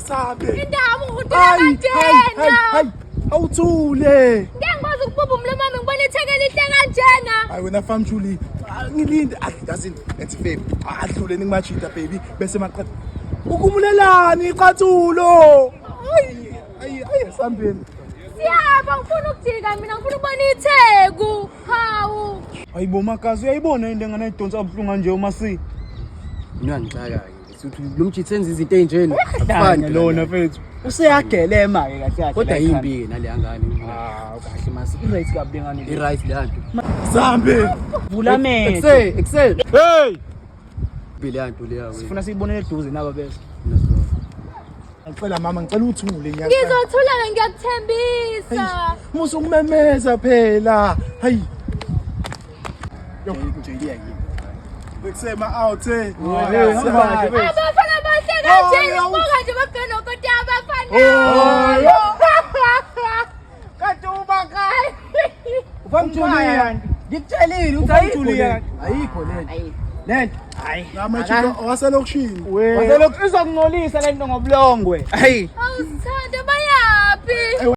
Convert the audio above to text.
Sabe. Indaba ungihudula Hayi, hayi, hayi, kanjena. hayi. Awuthule. Ngeke ngikwazi ukububha umlomo wami ngibona itheke elihle kanjena. Hayi wena fam Julie. Ah, ngilinde. Ah, yazini, ethi babe. Adlule ningimajita baby bese maqeda. Ukumulelani iqathulo. Hayi, hayi, hayi sambeni. Siyaba ngifuna ukujika mina ngifuna ukubona itheku. Hawu. Hayibo makazi uyayibona into enganayidonsa kabuhlungu kanje uma si. Mina ngixaka ke. Uthi lo mjitha enza izinto ezinjena. Akufani lona mfethu. Useyagelema ke kahle kahle. Kodwa yimbi ke nale yangane. Ah, kahle masi. I-rate kabi lengane. I-right le yanto. Sambe. Vula amehlo. Excel, Excel. Hey! Imbi le yanto leya. Sifuna siyibonele eduze naba bese. Ngicela mama, ngicela uthule ngiyacela. Ngizothula ke ngiyakuthembisa. Musa ukumemeza phela. Hayi. Ngijwayele yini? Bekusema out eh. Hey, hamba kahle mfethu. Abafana bahle kanje Hayi, awu. ngibuka nje babheke nokoti abafana. Kanti ubakayi. Ufamjulia. Ngikutshelile ukuthi ayikho Julia. Ayikho lento. Lento. Hayi. Namajita waselokishini. Waselokhu izokungcolisa lento ngobulongwe. Hayi. Awusithanda bayaphi?